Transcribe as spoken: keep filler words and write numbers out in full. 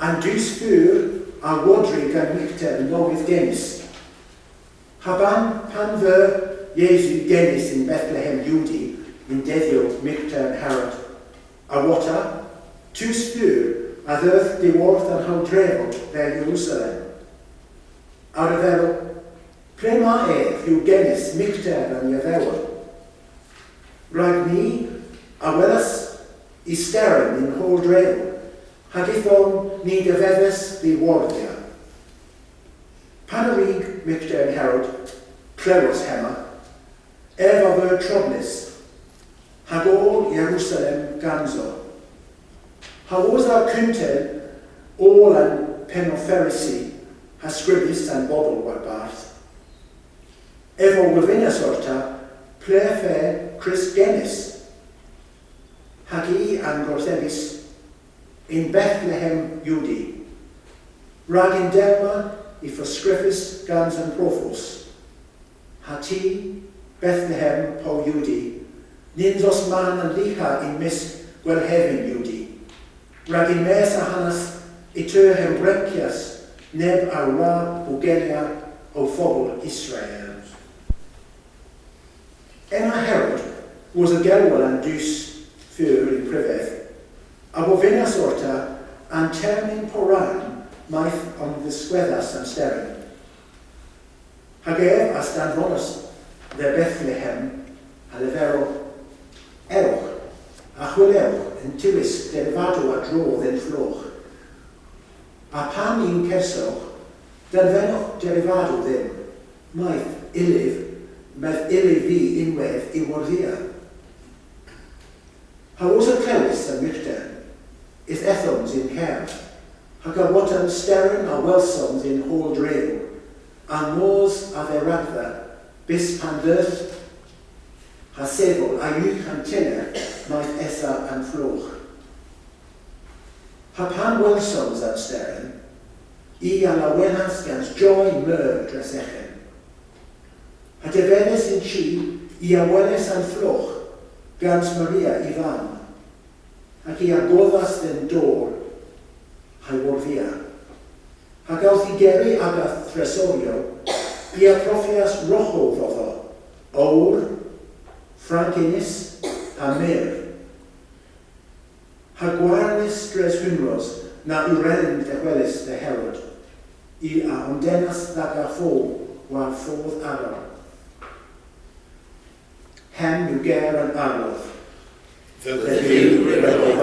An dus fur a wodri gans myghtern nowydh genys. Ha pan, pan veu Yesu genys yn Bethlehem Yudi yn dedhyow myghtern Herod, a wota, tus fur a dheuth dhyworth an howldrevel dhe Jerusalem. A leverel, ple'ma ev yw genys myghtern an Yedhewon? Rag ni a welas y steren y'n howldrevel, hag yth on ni devedhys dh'y wordhya. Pan a wrug myghtern Herod klewes hemma, ev a veu troblys, hag oll Jerusalem ganso. Ha wosa kuntel oll an pennoferysi ha skribys an bobel warbarth, ev a wovynnas orta ple fe Krist genys. Hag i a'n gorthebis, yn Bethlehem Yudi. Rag yndellma y feu skrifys gans an profos: Ha ty, Bethlehem, pow Yudi, nyns os mann an lyha yn mysk gwellhevin Yudi. Rag yn-mes ahanas y teu hembrekyas neb a wra bugelya ow fobel Israel. Ena Herod, wosa gelwel an dus fur yn privedh, a wovynnas orta an termyn poran mayth omdhiskwedhas an steren. Hag ev a's danvonas dhe Bethlehem, ha leverel: Ewgh, ha hwilewgh an tywysk derivadow a-dro dhe'n flogh. Ha pan y'n kesowgh, danvenewgh derivadow dhymm, mayth ylliv, mayth ylliv vy ynwedh y wordhya. Ha wosa klewes an myghtern, yth ethons yn kerdh, hag a-wota'n steren a welsons y'n howldrevel, a mos a-dheragdha, bys pan dheuth, ha sevel a-ugh an tyller mayth esa an flogh. Ha pan welsons an steren, i a lowenyas gans joy meur dres eghen. Ha devedhys yn chi, i a welas an flogh gans Maria y vamm, hag i a godhas dhe'n dor ha'y wordhya. Hag owth igeri aga thresoryow, i a profyas roghow dhodho, owr, frankincenns, ha myrr. Ha gwarnys dres hunros na uren dehweles dhe Herod, i a omdennas dh'aga fow war fordh arall. Hemm yw ger an Arlodh. Dhe Dhuw re wodh